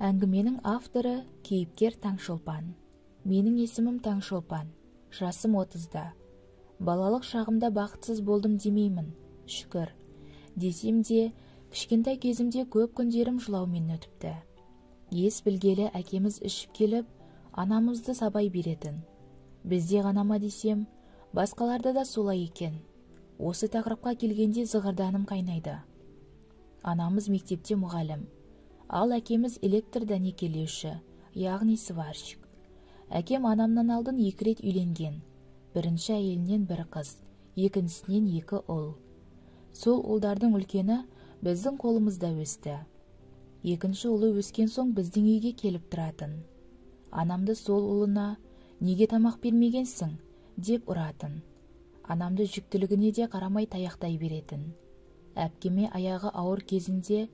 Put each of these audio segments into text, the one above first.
Әңгіменің авторы кейіпкер Таңшолпан. Менің есімім Таңшолпан, жасым 30-да. Балалық шағымда бақытсыз болдым демеймін, шүкір. Десем де, кішкентай кезімде көп күндерім жылаумен өтіпті. Ес білгелі әкеміз ішіп келіп, анамызды сабай беретін. Бізде ғана ма десем, басқаларда да солай екен. Осы тақырыпқа келгенде зығырданым қайнайды. Анамыз мектепте мұғалім, ал әкеміз электр дәнекерлеуші, яғни сварщик. Әкем анамнан алдын 2 рет үйленген. Бірінші әйелінен 1 қыз, екіншісінен 2 ұл. Сол ұлдардың үлкені біздің қолымызда өсті. Екінші ұлы өскен соң біздің үйге келіп тұратын. Анамды сол ұлына «Неге тамақ бермегенсің?» деп ұратын. Анамды жүктілігіне де қарамай таяқтай беретін. Әпкеме аяғы ауыр кезінде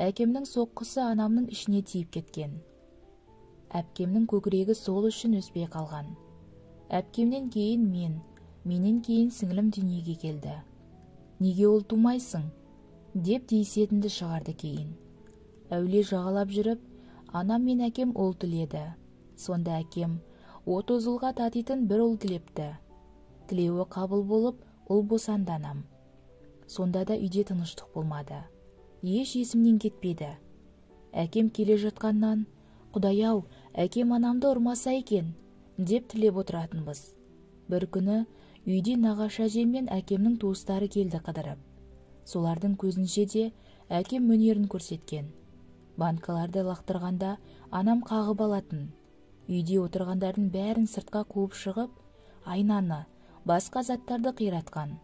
әкемнің соққысы анамның ішіне тиіп кеткен. Әпкемнің көкірегі сол үшін өспей қалған. Әпкемнен кейін мен, менен кейін сіңілім дүниеге келді. «Неге ол тумайсың?» деп тиісетінді шығарды кейін. Әулие жағалап жүріп, анам мен әкем ұл тіледі. Сонда әкем 30 ұлға татитын бір ұл тілепті. Тілеуі қабыл болып, ұл босанды анам. Сонда да үйде тыныштық болмады. Еш есімнен кетпеді. Әкем келе жатқаннан, «Құдай-ау, әкем анамды ұрмаса екен», деп тілеп отыратынбыз. Бір күні үйде нағашы әжем мен әкемнің туыстары келді қыдырып. Солардың көзінше де әкем өнерін көрсеткен. Банкаларды лақтырғанда анам қағып алатын. Үйде отырғандардың бәрін сыртқа қуып шығып, айнаны, басқа заттарды қиратқан.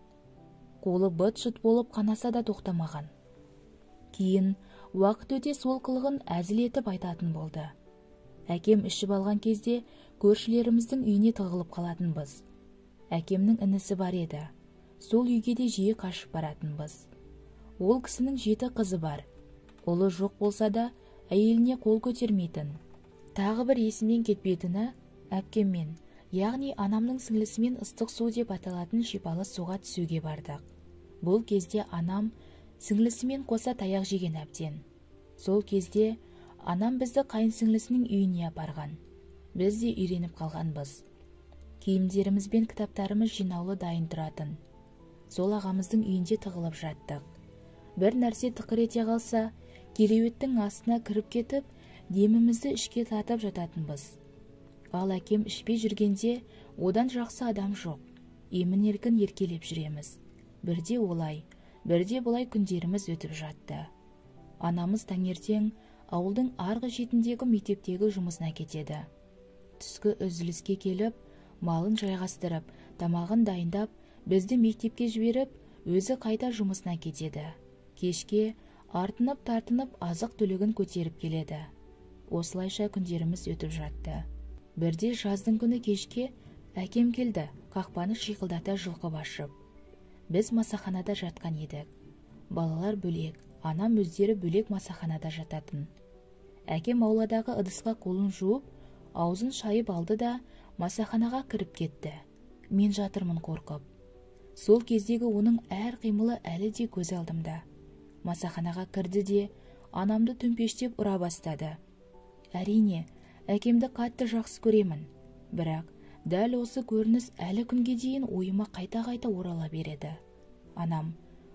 Қолы быт-шыт болып қанаса да тоқтамаған. Кейін уақыт өте сол қылығын әзіл етіп айтатын болды. Әкем ішіп алған кезде көршілеріміздің үйіне тығылып қалатынбыз. Әкемнің інісі бар еді. Сол үйге де жиі қашып баратынбыз. Ол кісінің 7 қызы бар. Ұлы жоқ болса да әйеліне қол көтермейтін. Тағы бір есімнен кетпетіні әпкеммен, яғни анамның сіңлісімен ыстық су деп аталатын шипалы суға түсуге бардық. Бұл кезде анам сіңлісімен қоса таяқ жеген әбден. Сол кезде анам бізді қайын сіңлісінің үйіне апарған. Біз де үйреніп қалғанбыз. Киімдеріміз бен кітаптарымыз жинаулы дайын тұратын. Сол ағамыздың үйінде тығылып жаттық. Бір нәрсе тықыр ете қалса, кереуеттің астына кіріп кетіп, демімізді ішке тартып жататынбыз. Ал әкем ішпей жүргенде одан жақсы адам жоқ. Емін-еркін еркелеп жүреміз. Бірде олай, бірде бұлай күндеріміз өтіп жатты. Анамыз таңертең ауылдың арғы шетіндегі мектептегі жұмысына кетеді. Түскі үзіліске келіп, малын жайғастырып, тамағын дайындап, бізді мектепке жіберіп, өзі қайта жұмысына кетеді. Кешке артынып-тартынып азық-түлігін көтеріп келеді. Осылайша күндеріміз өтіп жатты. Бірде жаздың күні кешке әкем келді, қақпаны шиқылдата жұлқып ашып. Біз масаханада жатқан едік. Балалар бөлек, анам өздері бөлек масаханада жататын. Әкем ауладағы ыдысқа қолын жуып, аузын шайып алды да масаханаға кіріп кетті. Мен жатырмын қорқып. Сол кездегі оның әр қимылы әлі де көз алдымда. Масаханаға кірді де анамды төмпештеп ұра бастады. Әрине, әкемді қатты жақсы көремін. Бірақ дәл осы көрініс әлі күнге дейін ойыма қайта-қайта орала береді. Анам,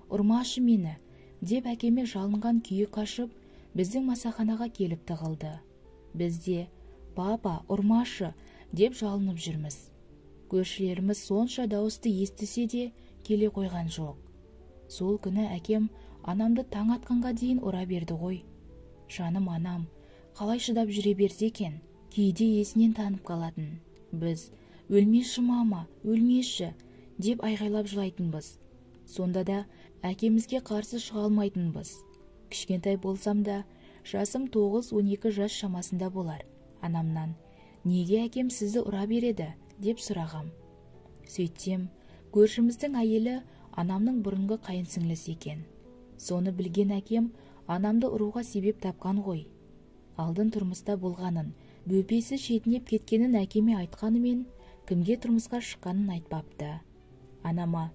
«Ұрмашы мені», деп әкеме жалынған күйі қашып, біздің масаханаға келіп тығылды. Біз де, «Папа, ұрмашы», деп жалынып жүрміз. Көршілеріміз сонша дауысты естісе де келе қойған жоқ. Сол күні әкем анамды таң атқанға дейін ұра берді ғой. Жаным анам, қалай шыдап жүре берді екен? Кейде есінен танып қалатын. Біз, «Өлмеші, мама, өлмеші», деп айғайлап жылайтынбыз. Сонда да әкемізге қарсы шыға алмайтынбыз. Кішкентай болсам да, жасым 9-12 жас шамасында болар. Анамнан, «Неге әкем сізді ұра береді?» деп сұрағам. Сөйтсем, көршіміздің әйелі анамның бұрынғы қайын сіңлісі екен. Соны білген әкем анамды ұруға себеп тапқан ғой. Алдын тұрмыста болғанын, бөпесі шетінеп кеткенін әкеме айтқанымен, кімге тұрмысқа шыққанын айтпапты. Анама,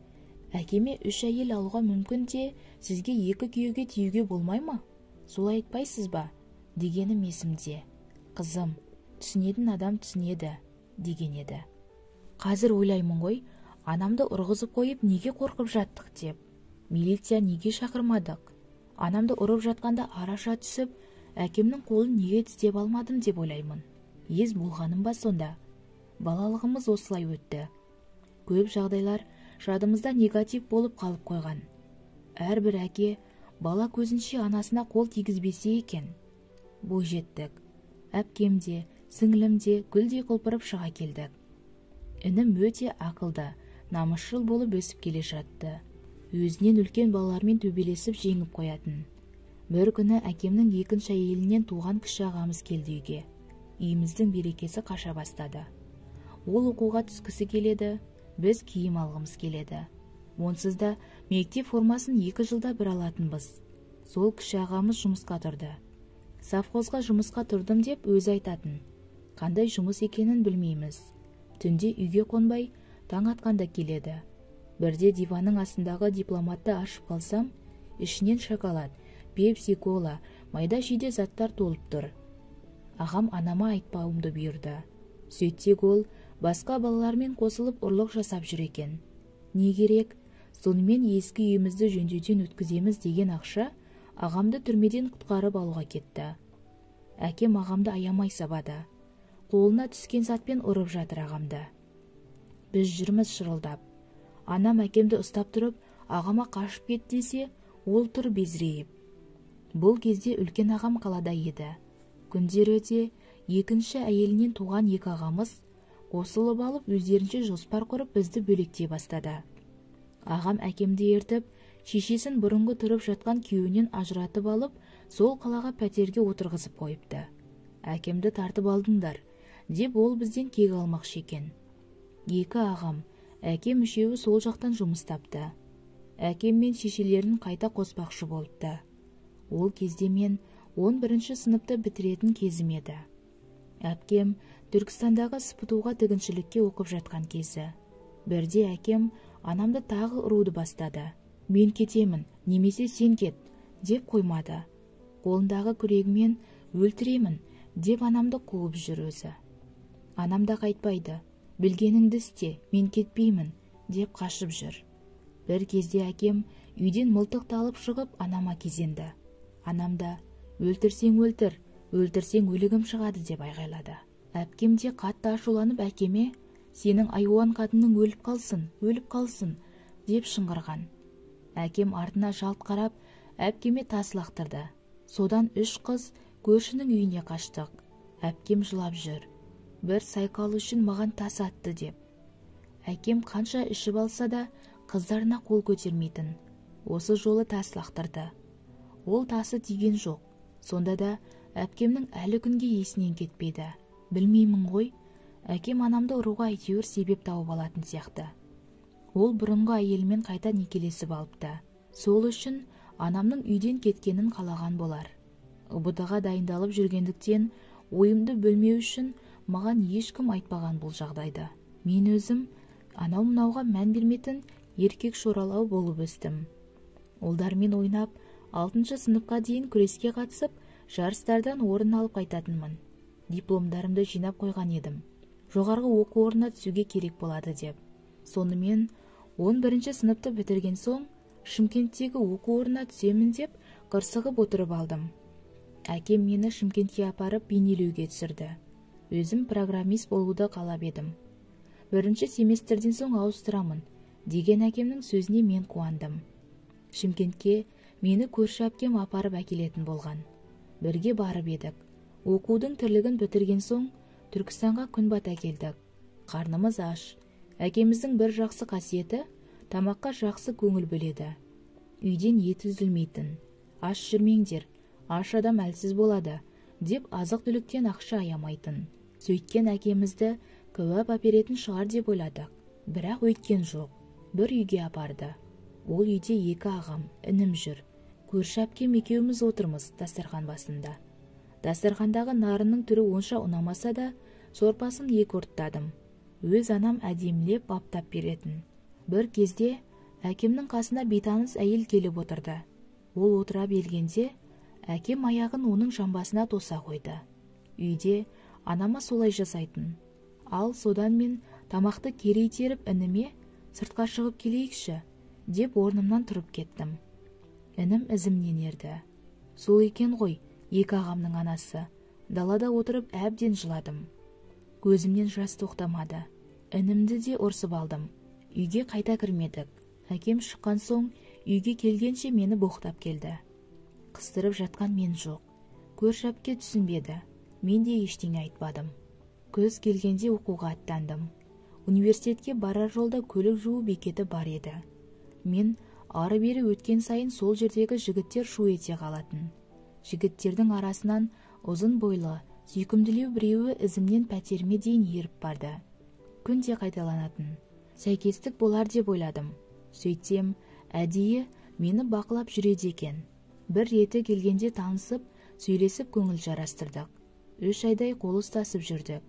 «Әкеме 3 әйел алуға мүмкін де, сізге 2 күйеуге тиюге болмай ма? Солай айтпайсыз ба?» дегенім есімде. Қызым, түсінетін адам түсінеді, деген еді. Қазір ойлаймын ғой, анамды ұрғызып қойып неге қорқып жаттық деп. Милиция неге шақырмадық? Анамды ұрып жатқанда араша түсіп, әкемнің қолын неге тістеп алмадым деп ойлаймын. Ез болғаным ба сонда? Балалығымыз осылай өтті. Көп жағдайлар жадымызда негатив болып қалып қойған. Әрбір әке бала көзінше анасына қол тигізбесе екен. Бойжеттік. Әпкем де, сіңлім де гүлдей құлпырып шыға келдік. Інім өте ақылды, намысшыл болып өсіп келе жатты. Өзінен үлкен балалармен төбелесіп жеңіп қоятын. Бір күні әкемнің екінші әйелінен туған кіші ағамыз келді үйге. Үйіміздің берекесі қаша бастады. Ол оқуға түскісі келеді, біз киім алғымыз келеді. Онсыз да мектеп формасын 2 жылда бір алатынбыз. Сол кіші ағамыз жұмысқа тұрды. Совхозға жұмысқа тұрдым деп өзі айтатын. Қандай жұмыс екенін білмейміз. Түнде үйге қонбай, таң атқанда келеді. Бірде диванның астындағы дипломатты ашып қалсам, ішінен шоколад, пепси, кола, майда-шүйде заттар толып тұр. Ағам анама айтпауымды бұйырды. Сөйтсек ол басқа балалармен қосылып ұрлық жасап жүр екен. Не керек, сонымен ескі үйімізді жөндеуден өткіземіз деген ақша ағамды түрмеден құтқарып алуға кетті. Әкем ағамды аямай сабады. Қолына түскен затпен ұрып жатыр ағамды. Біз жүрміз шырылдап. Анам әкемді ұстап тұрып, ағама қашып кет десе, ол тұр безірейіп. Бұл кезде үлкен ағам қалада еді. Күндер өте, екінші әйелінен туған екі ағамыз қосылып алып өздерінше жоспар құрып бізді бөлектей бастады. Ағам әкемді ертіп, шешесін бұрынғы тұрып жатқан күйеуінен ажыратып алып, сол қалаға пәтерге отырғызып қойыпты. Әкемді тартып алдыңдар, деп ол бізден кек алмақшы екен. Екі ағам, әкем үшеуі сол жақтан жұмыс тапты. Әкем мен шешелерін қайта қоспақшы болыпты. Ол кезде мен 11-ші сыныпты бітіретін кезім еді. Әпкем Түркістандағы СПТУ-ға тігіншілікке оқып жатқан кезі. Бірде әкем анамды тағы ұруды бастады. Мен кетемін, немесе сен кет, деп қоймады. Қолындағы күрегімен өлтіремін, деп анамды қуып жүр өзі. Анам да қайтпайды. Білгеніңді істе, мен кетпеймін, деп қашып жүр. Бір кезде әкем үйден мылтықты алып шығып анама кезенді. Анам да, өлтірсең өлтір, өлтірсең өлігім шығады деп айғайлады. Әпкем де қатты ашуланып әкеме, сенің айуан қатының өліп қалсын, өліп қалсын, деп шыңғырған. Әкем артына жалт қарап, әпкеме тас лақтырды. Содан 3 қыз көршінің үйіне қаштық. Әпкем жылап жүр. Бір сайқал үшін маған тас атты деп. Әкем қанша ішіп алса да, қыздарына қол көтермейтін. Осы жолы тас лақтырды. Ол тасы тиген жоқ. Сонда да әпкемнің әлі күнге есінен кетпеді. Білмеймін ғой, әкем анамды ұруға әйтеуір себеп тауып алатын сияқты. Ол бұрынғы әйелімен қайта некелесіп алыпты. Сол үшін анамның үйден кеткенін қалаған болар. ҰБТ-ға дайындалып жүргендіктен ойымды бөлмеу үшін маған ешкім айтпаған бұл жағдайды. Мен өзім анау-мынауға мән бермейтін еркек шоралау болып өстім. Ұлдармен ойнап, 6-шы сыныпқа дейін күреске қатысып, жарыстардан орын алып қайтатынмын. Дипломдарымды жинап қойған едім. Жоғарғы оқу орнына түсуге керек болады деп. Сонымен 11-ші сыныпты бітірген соң, Шымкенттегі оқу орнына түсемін деп қырсығып отырып алдым. Әкем мені Шымкентке апарып бейнелеуге түсірді. Өзім программист болуды қалап едім. Бірінші семестрден соң ауыстырамын, деген әкемнің сөзіне мен қуандым. Шымкентке мені көрші әпкем апарып әкелетін болған. Бірге барып едік. Оқудың тірлігін бітірген соң Түркістанға күн бата келдік. Қарнымыз аш. Әкеміздің бір жақсы қасиеті тамаққа жақсы көңіл бөледі. Үйден ет үзілмейтін. Аш жүрмеңдер, аш адам әлсіз болады, деп азық-түліктен ақша аямайтын. Сөйткен әкемізді кәуап әперетін шығар деп ойладық. Бірақ өйткен жоқ. Бір үйге апарды. Ол үйде 2 ағам, інім жүр. Көрші әпкем екеуміз отырмыз дастархан басында. Дастархандағы нарынның түрі онша ұнамаса да, сорпасын 2 ұрттадым. Өз анам әдемілеп баптап беретін. Бір кезде әкемнің қасына бейтаныс әйел келіп отырды. Ол отыра бергенде, Әкем аяғын оның жамбасына тоса қойды. Үйде анама солай жасайтын. Ал содан мен тамақты керей теріп ініме сыртқа шығып келейікші деп орнымнан тұрып кеттім. Інім ізімнен ерді. Сол екен ғой екі ағамның анасы. Далада отырып әбден жыладым. Көзімнен жас тоқтамады. Інімді де ұрсып алдым. Үйге қайта кірмедік. Әкем шыққан соң үйге келгенше мені боқтап келді. Қыстырып жатқан мен жоқ. Көрші әпке түсінбеді. Мен де ештеңе айтпадым. Күз келгенде оқуға аттандым. Университетке барар жолда көлік жуу бекеті бар еді. Мен ары-бері өткен сайын сол жердегі жігіттер шу ете қалатын. Жігіттердің арасынан ұзын бойлы, сүйкімділеу біреуі ізімнен пәтеріме дейін еріп барды. Күнде қайталанатын. Сәйкестік болар деп ойладым. Сөйтсем, әдейі мені бақылап жүреді екен. Бір реті келгенде танысып, сөйлесіп көңіл жарастырдық. 3 айдай қол ұстасып жүрдік.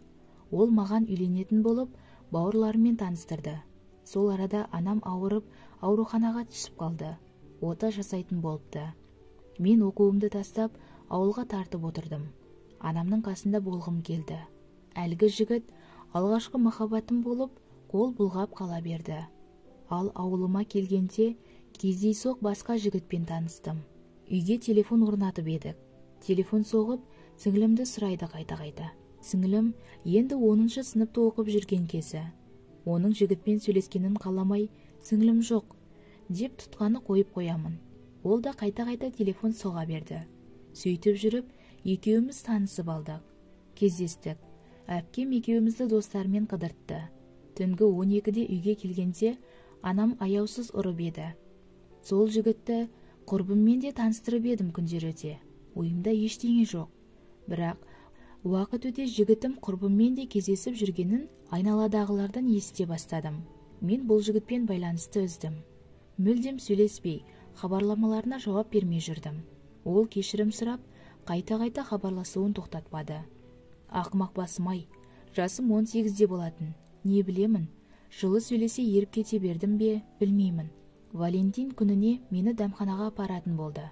Ол маған үйленетін болып, бауырларымен таныстырды. Сол арада анам ауырып, ауруханаға түсіп қалды. Ота жасайтын болыпты. Мен оқуымды тастап, ауылға тартып отырдым. Анамның қасында болғым келді. Әлгі жігіт алғашқы махаббатым болып, қол бұлғап қала берді. Ал ауылыма келгенде кездейсоқ басқа жігітпен таныстым. Үйге телефон орнатып едік. Телефон соғып, сіңлімді сұрайды қайта-қайта. Сіңлім енді 10-шы сыныпты оқып жүрген кезі. Оның жігітпен сөйлескенін қаламай, сіңлім жоқ деп тұтқаны қойып қоямын. Ол да қайта-қайта телефон соға берді. Сөйтіп жүріп, екеуміз танысып алдық. Кездестік. Әпкем екеумізді достарымен қыдыртты. Түнгі 12-де үйге келгенде анам аяусыз ұрып еді. Сол жігітті құрбыммен де таныстырып едім күндер өте. Ойымда ештеңе жоқ. Бірақ уақыт өте жігітім құрбыммен де кездесіп жүргенін айналадағылардан ести бастадым. Мен бұл жігітпен байланысты үздім. Мүлдем сөйлеспей, хабарламаларына жауап бермей жүрдім. Ол кешірім сұрап, қайта-қайта хабарласуын тоқтатпады. Ақымақ басым-ай, жасым 18-де болатын. Не білемін, жылы сөйлесе еріп кете бердім бе, білмеймін. Валентин күніне мені дәмханаға апаратын болды.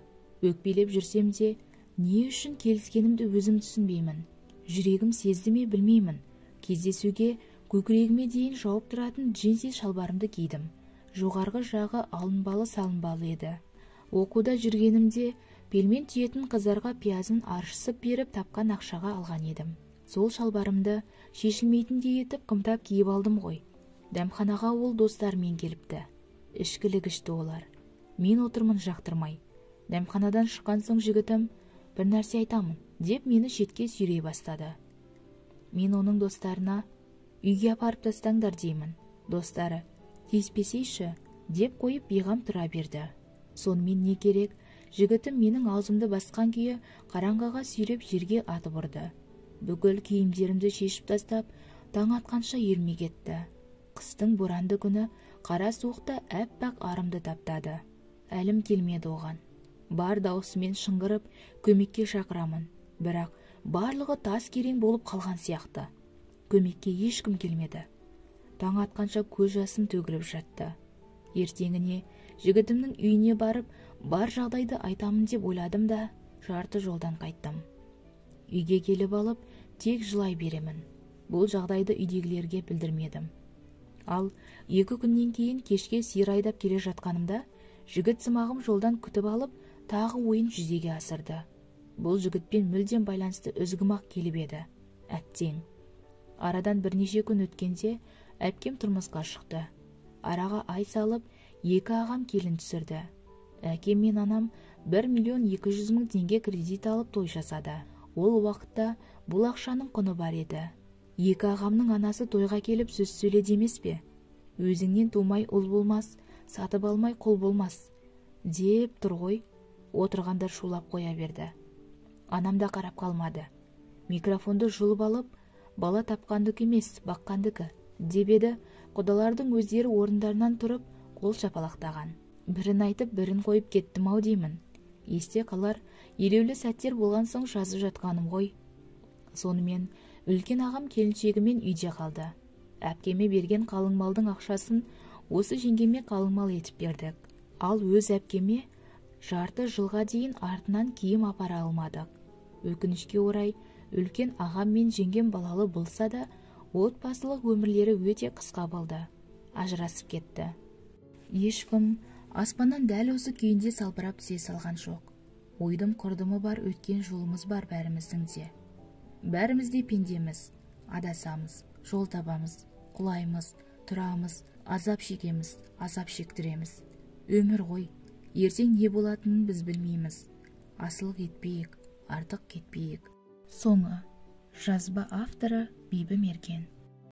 Өкпелеп жүрсем де, не үшін келіскенімді өзім түсінбеймін. Жүрегім сезді ме білмеймін. Кездесуге көкірегіме дейін жауып тұратын джинси шалбарымды кидім. Жоғарғы жағы алынбалы-салынбалы еді. Оқуда жүргенімде белмен түйетін қыздарға пиязын аршысып беріп тапқан ақшаға алған едім. Сол шалбарымды шешілмейтіндей етіп қымтап киіп алдым ғой. Дәмханаға ол достарымен келіпті. Ішкілік ішті олар. Мен отырмын жақтырмай. Дәмханадан шыққан соң жігітім бір нәрсе айтамын деп мені шетке сүйрей бастады. Мен оның достарына үйге апарып тастаңдар деймін. Достары тиіспесейші деп қойып бейғам тұра берді. Сонымен не керек, жігітім менің аузымды басқан күйі қараңғыға сүйреп жерге атып ұрды. Бүкіл киімдерімді шешіп тастап, таң атқанша елме кетті. Қыстың боранды күні қара суықта әппақ арымды таптады. Әлім келмеді оған. Бар даусымен шыңғырып көмекке шақырамын. Бірақ барлығы тас керең болып қалған сияқты. Көмекке ешкім келмеді. Таң атқанша көз жасым төгіліп жатты. Ертеңіне жігітімнің үйіне барып, бар жағдайды айтамын деп ойладым да, жарты жолдан қайттым. Үйге келіп алып, тек жылай беремін. Бұл жағдайды үйдегілерге білдірмедім. Ал 2 күннен кейін кешке сиыр айдап келе жатқанымда, жігіт сымағым жолдан күтіп алып, тағы ойын жүзеге асырды. Бұл жігітпен мүлдем байланысты үзгім-ақ келіп еді. Әттең. Арадан бірнеше күн өткенде әпкем тұрмысқа шықты. Араға ай салып, 2 ағам келін түсірді. Әкем мен анам 1 200 000 теңге кредит алып той жасады. Ол уақытта бұл ақшаның құны бар еді. 2 ағамның анасы тойға келіп сөз сөйледі емес пе? Өзіңнен тумай ұл болмас, сатып алмай құл болмас деп тұр ғой. Отырғандар шулап қоя берді. Анам да қарап қалмады. Микрофонды жұлып алып, бала тапқандікі емес, баққандікі деп еді, құдалардың өздері орындарынан тұрып, қол шапалақтаған. Бірін айтып, бірін қойып кеттім ау деймін. Есте қалар елеулі сәттер болған соң жазып жатқаным ғой. Сонымен үлкен ағам келіншегімен үйде қалды. Әпкеме берген қалың малдың ақшасын осы жеңгеме қалың мал етіп бердік. Ал өз әпкеме Жарты жылға дейін артынан киім апара алмадық. Өкінішке орай, үлкен ағам мен жеңгем балалы болса да, отбасылық өмірлері өте қысқа болды. Ажырасып кетті. Ешкім аспаннан дәл осы күйінде салбырап түсе салған жоқ. Ойдым құрдымы бар өткен жолымыз бар бәріміздің де. Бәріміз де пендеміз, адасамыз, жол табамыз, құлаймыз, тұрамыз, азап шегеміз, азап шектіреміз. Өмір ғой, ертең не болатынын біз білмейміз. Асылық етпейік, артық кетпейік. Соңы. Жазба авторы Бибі Мерген.